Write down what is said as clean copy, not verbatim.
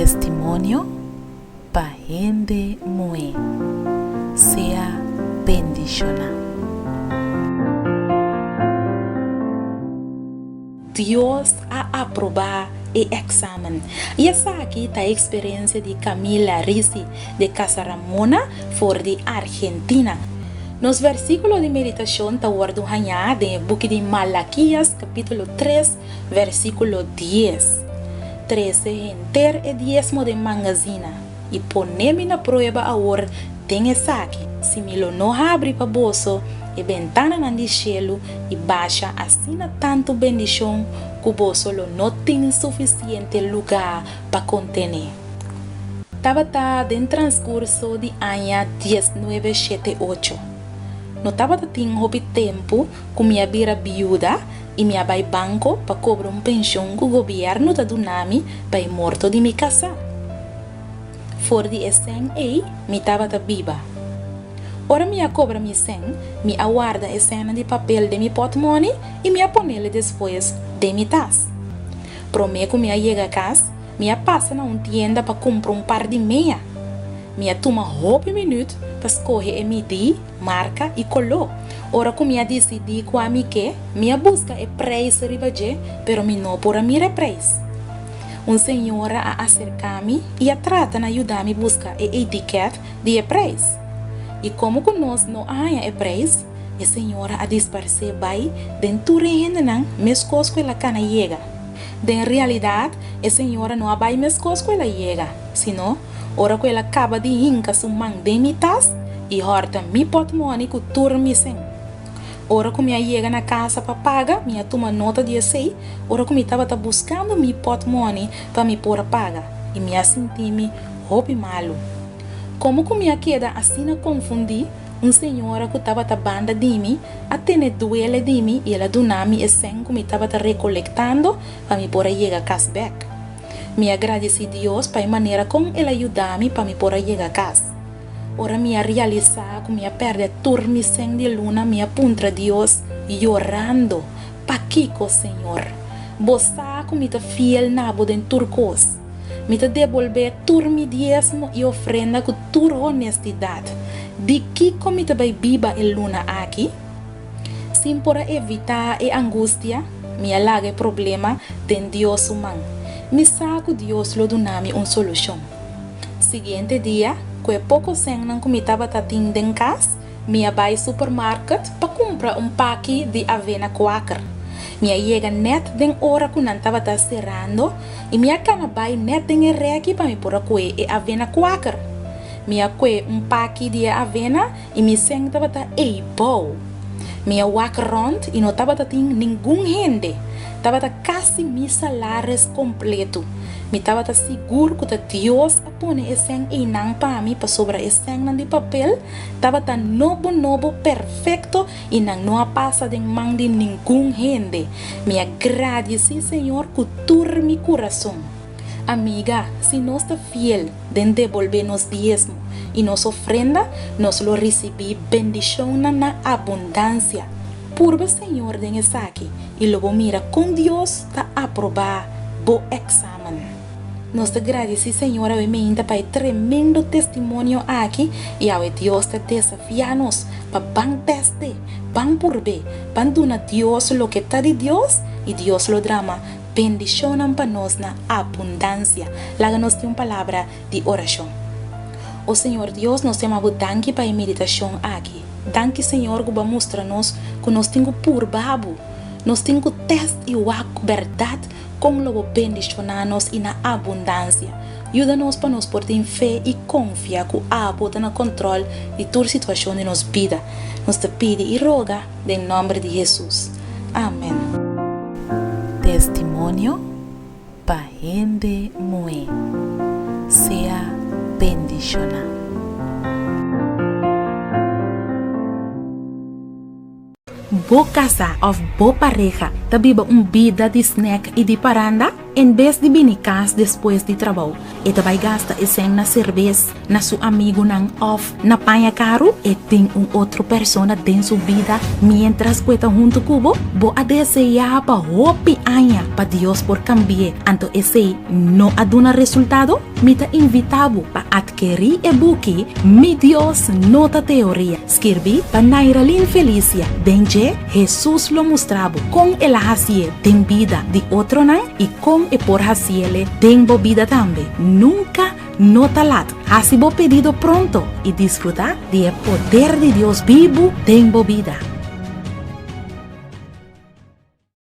Testimonio pa hende muhé. Sea bendishoná. Dios a aprobá e èksamen. I esaki ta e eksperensia di Camila Risi de Casaramona for di Argentina. Nos versíkulo di meditashon ta wòrdu hañá den e buki di Malakias kapítulo tres versíkulo dies. Trese henter e diesmo den mangazina, i pone mi na prueba awor den esaki, si mi lo no habri pa boso e bentananan di shelu i basha asina tantu bendishon ku boso lo no tin sufisiente lugá pa kontené. Tabata den transkurso di aña diesnuebe shete ocho. No tabata tin hopi tempu ku mi a bira biuda i mi a bai banko pa kobra un penshon ku gobièrnu ta duna mi pa e morto di mi kasá. For di e sèn ei mi tabata biba. Ora mi a kobra mi sèn, mi a warda e sènnan di papel den mi pòtmòni i mi a ponele despues den mi tas. Promé ku mi a yega kas, mi a pasa na un tienda pa kumpra un par di mea. Mi a tuma hopi minüt pa skohe e midí, marka i koló. Ora ku mi a disidí kua mi ke, mi a buska e preis riba dje, pero mi no por a mira e preis. Un señora a aserká mi i a trata na yuda mi buska e etiket di e preis. I komo ku nos no a haña e preis, e señora a disparsé bai den tur e hendenan meskos ku el a kana yega. Den realidat, e señora no a bai meskos ku el a yega, sino ora ku el a kaba di hinka su man den mi tas i hòrta mi pòtmòni ku tur mi sèn. Ora ku mi a yega na kasa pa paga, mi a tuma nota di esei ora ku mi tabata buskando mi pòtmòni pa mi por a paga, i mi a sinti mi hopi malu. Komo ku mi a keda asina konfundí, un señora ku tabata banda di mi a tene duele di mi i el a duna mi e sèn ku mi tabata rekolektando pa mi por a yega kas bèk. Mi a gradisí Dios pa e manera kon el a yuda mi pa mi por a yega kas. Ora mi a realisá ku mi a pèrdè tur mi sèn di luna, mi a puntra Dios yorando, Pakiko, Señor? Bo sa ku mi ta fiel na bo den tur kos. Mi ta debolbé tur mi diesmo i ofrenda ku tur honestidat. Di kiko mi ta bai biba e luna aki? Sin por a evitá e angustia, mi a laga e problema den Dios su man. Mi sa ku Dios lo duna mi un solushon. Siguiente dia, ku e poko sènnan ku mi tabata tin den kas, mi a bai supermarket pa kumpra un paki di avena Quaker. Mi a yega nèt den ora ku nan tabata serando i mi a kana bai nèt den e rèki pa mi por a kue e avena Quaker. Mi a kue un paki di e avena i mi sèn tabata ei bou. Mi a wak rònt i no tabata tin ningun hende. Tabata kasi mi salaris kompletu. Mi tabata sigur ku ta Dios a pone e sèn einan pa mi pasobra e sènnan di papel tabata nobo nobo perfekto i nan no a pasa den man di ningun hende. Mi a gradisí Señor ku tur mi kurason. Amiga, si nos ta fiel den debolbé nos diesmo i nos ofrenda, nos lo risibí bendishonnan na abundansia. Purba Señor den esaki i lo bo mira kon Dios ta aprobá bo èksamen. Nos ta gradisí Señor awe meinta pa e tremendo testimonio aki i awe Dios ta desafiá nos pa ban tèst'é, ban purb'é, ban duna Dios loke ta di Dios i Dios lo drama Bendishonnan pa nos na abundansia. Laga nos tin un palabra di orashon. O Señor Dios, nos yama Bo danki pa e meditashon aki. Danki Señor ku Bo a mustra nos ku nos tin ku purba Bo. Nos tin ku tèst i wak ku bèrdat kon lo Bo bendishoná nos i na abundansia. Yuda nos pa nos por tin fe i konfia ku Abo ta na kòntròl di tur situashon di nos bida. Nos ta pidi i roga. Den nomber di Hesus. Amen. Testimonio pa hende muhé. Sea bendishoná. Bo kasá òf bo pareha ta biba un bida di snèk i di paranda? En bes di bini kas despues di trabou, e ta bai gasta e sèn na serbes, na su amigunan òf na paña karu? E tin un otro persona den su bida miéntras ku e ta huntu ku bo? Bo a deseá pa hopi aña pa Dios por kambi'é, anto esei no a duna resultado? Mi ta invitá bo pa atkerí e buki Mi Dios No Ta Teoria, skirbí pa Nairalyn Felicia. Den dje, Hesus lo mustra bo kon el a hasié den bida di otronan i kon e por hasiele den bo bida tambe. Nunka no ta lat. Hasi bo pedido pronto i disfrutá di e poder di Dios bibu den bo bida.